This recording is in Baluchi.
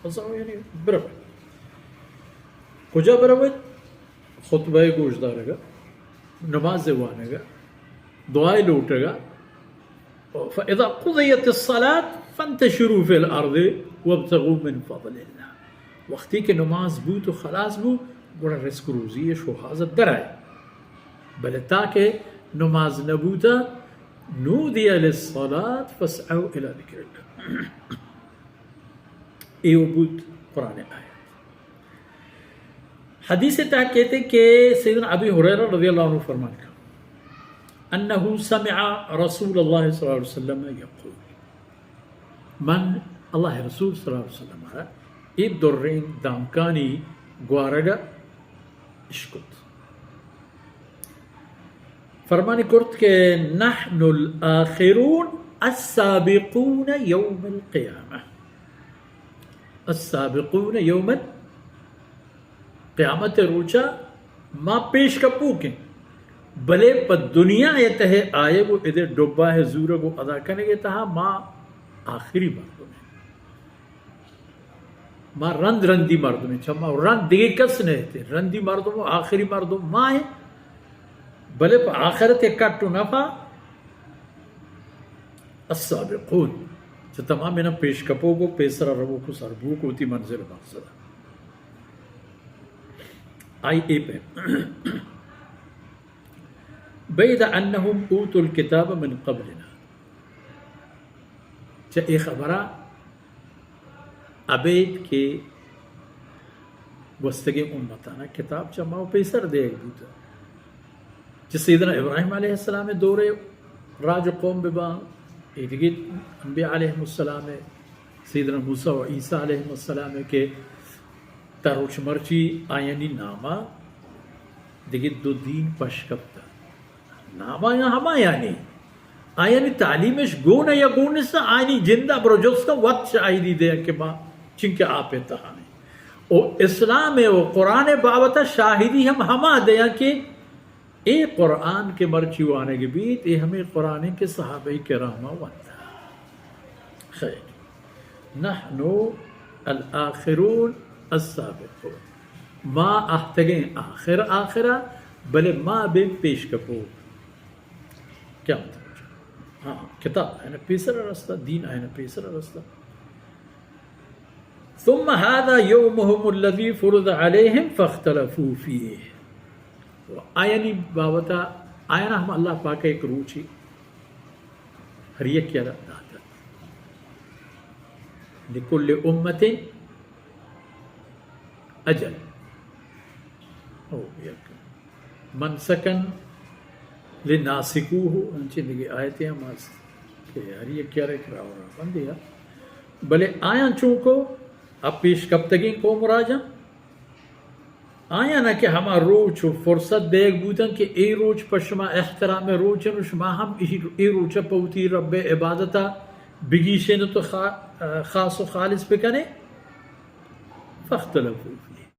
بس یعنی برو۔ کجا برو؟ خطبہ گوش دارگا، نماز وانگا، دعائے لوٹگا۔ فاذا قضیت الصلاة فانتشروا فی الارض وابتغوا من فضل اللہ۔ وقتی کہ نماز بوت و خلاص بو، گڑا رزق روزی شوہاز درائے۔ بلے تاکہ نماز نبوتا، نودی للصلاة فاسعوا الی ذکر اللہ۔ ایو بوت قرآن آیت۔ حدیث تہا کہتے کہ سیدنا ابی ہریرہ رضی اللہ عنہ فرمان کا، انه سمع رسول اللہ صلی اللہ علیہ وسلم یقول، من اللہ رسول صلی اللہ علیہ وسلم را اے درین دانکانی گوارگا اشکت۔ فرمانی کرت کہ نحن الآخرون السابقون یوم القیامة۔ السابقون یوم، قیامت روچا ما پیش کپوکیں، بلے پہ دنیا ء تہ آیگ و ادے ڈبہ ء زورگ و ادا کنگ ء تہا ما آخری مردم ایں۔ ما رند رندی مردم ایں، چہ ما رند دگہ کس نہ ات۔ رندی مردم و آخری مردم ما ایں، بلے پہ آخرت ء کٹ و نفع السابقون، چہ تمام اینا پیش کپوک و پیسرا روک و سربوک وتی منزل و مقصد۔ آئی اے پہ بعید انهم اوتوا الکتاب من قبلنا۔ چہ اے خبرا ابید کہ گوستگیں امتانا کتاب چہ ما و پیسر دیگ بوتا۔ چہ سیدنا ابراہیم علیہ السلام دورے راج و قوم بباں، ایدگہ انبیاء علیہ السلام، سیدنا موسی و عیسی علیہ السلام کہ تا روچ مرچی آیانی ناما دگہ دو دین پش کپتا۔ نام آیاں ہمایانی، آیانی تعلیمش گون یا گون نیست، آیانی جندا برو جست کن، وت شاہدی دیاں کہ ما چنکہ آپ تہا ایں۔ او اسلام و قرآن بابت شاہدی ہم ہما دیاں کہ اے قرآن کہ مرچی وانگ بیت، اے ہمیں قرآن کہ صحابہ کرام ونتا۔ خیر، نحن الآخرون السابقون، ما اہتگیں آخر آخرا، بلے ما بے پیش کپو۔ کیا مطلب؟ ہاں، کتاب آئین پیسر رستا، دین آئین پیسر رستا۔ ثم هذا يومهم الذي فرض عليهم فاختلفوا فيه۔ و آیانی بابتا، آیانا ہم اللہ پاک ایک روچی ہر یک یرا داتا۔ لكل أمة أجل۔ او یک منسكا لناسكوه، انچیں دگہ آیتے ہم است کہ ہر یک یرا یک راہ و راہبندے ات۔ بلے آیاں چونکو اب پیش کپتگیں قوم راجاں، آیانا کہ ہما روچ و فرصت دیگ بوتن کہ اے روچ پہ شما احترام روچ انت و شما ہم اے، اے روچ پہ وتی رب عبادتا بگیشین تو خا-، خاص و خالص بکنے۔ فاختلفوا فيه۔